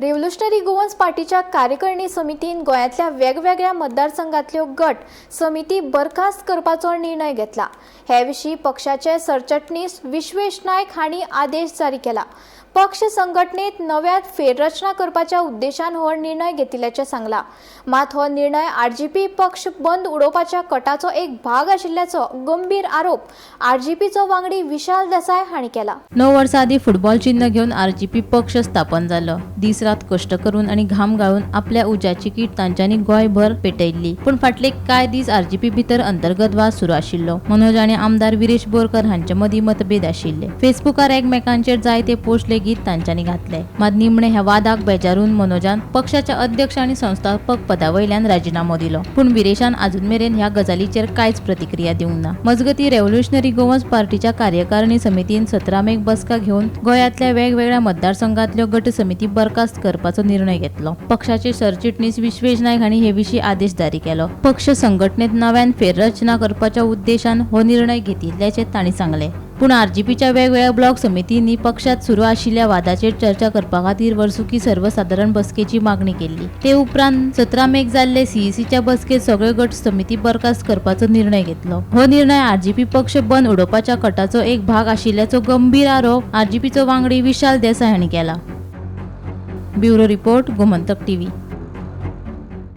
Revolutionary Goans पार्टीच्या कार्यकारिणी समितीन गोंयांतल्या वेगवेगळ्या मतदारसंघातल्यो गट समिती बरखास्त करपाचो निर्णय घेतला. हे विशीं पक्षाचे सरचिटणीस विश्वेश नायक हांणी आदेश जारी केला. पक्ष संघटनेत नव्यान फेररचना करपाच्या उद्देशान हो निर्णय घेतिल्ल्याचें सांगलां. मात हो निर्णय आरजीपी पक्ष बंद उडोवपाच्या कटाचो एक भाग आशिल्ल्याचो गंभीर आरोप आरजीपीचो वांगडी विशाल देसाय हांणी केला. 9 वर्सां आदीं फुटबॉल चिन्ह घेवन आरजीपी पक्ष स्थापन जालो. दीस रात कश्ट करून आनी घाम गाळून आपल्या उज्याची कीट तांच्यांनी गोंयभर पेटयल्ली. पूण फाटले कांय दीस आरजीपी भितर अंतर्गत वाद सुरू आशिल्लो. मनोज आनी आमदार विरेश बोरकर हांचे मदीं मतभेद आशिल्ले. फेसबुकार एकमेकांचेर जायते पोस्ट लेगीत तांच्यांनी घातले. मात निमणे ह्या वादाक बेजारून मनोजान पक्षाच्या अध्यक्ष आनी संस्थापक पदा वयल्यान राजिनामो दिलो. पूण विरेशान अजून मेरेन ह्या गजालीचेर कांयच प्रतिक्रिया दिवंक ना. मजगतीं, रेव्होल्युशनरी गोवन्स पार्टीच्या कार्यकारिणी समितीन 17 मेक बसका घेवन गोंयांतल्या वेगवेगळ्या मतदारसंघांतल्यो गट समिती बरखास्त करपाचो निर्णय घेतलो. पक्षाचे सरचिटणीस विश्वेश नायक हांणी हे विशीं आदेश जारी केलो. पक्ष संघटनेत नव्यान फेररचना करपाच्या उद्देशान हो निर्णय घेतिल्ल्याचें तांणी सांगलें. पूण आरजीपीच्या वेगवेगळ्या ब्लॉक समितींनी पक्षात सुरू आशिल्ल्या वादाचेर चर्चा करपा खातीर वर्सुकी सर्वसादारण बसकेची मागणी केल्ली. ते उपरांत 17 मेक जाल्ले सीईसीच्या बसकेत सगळे गट समिती बरखास्त करपाचो निर्णय घेतलो. हो निर्णय आरजीपी पक्ष बंद उडोवपाच्या कटाचो एक भाग आशिल्ल्याचो गंभीर आरोप आरजीपीचो वांगडी विशाल देसाय हांणी केला. Bureau report, Gomantak TV.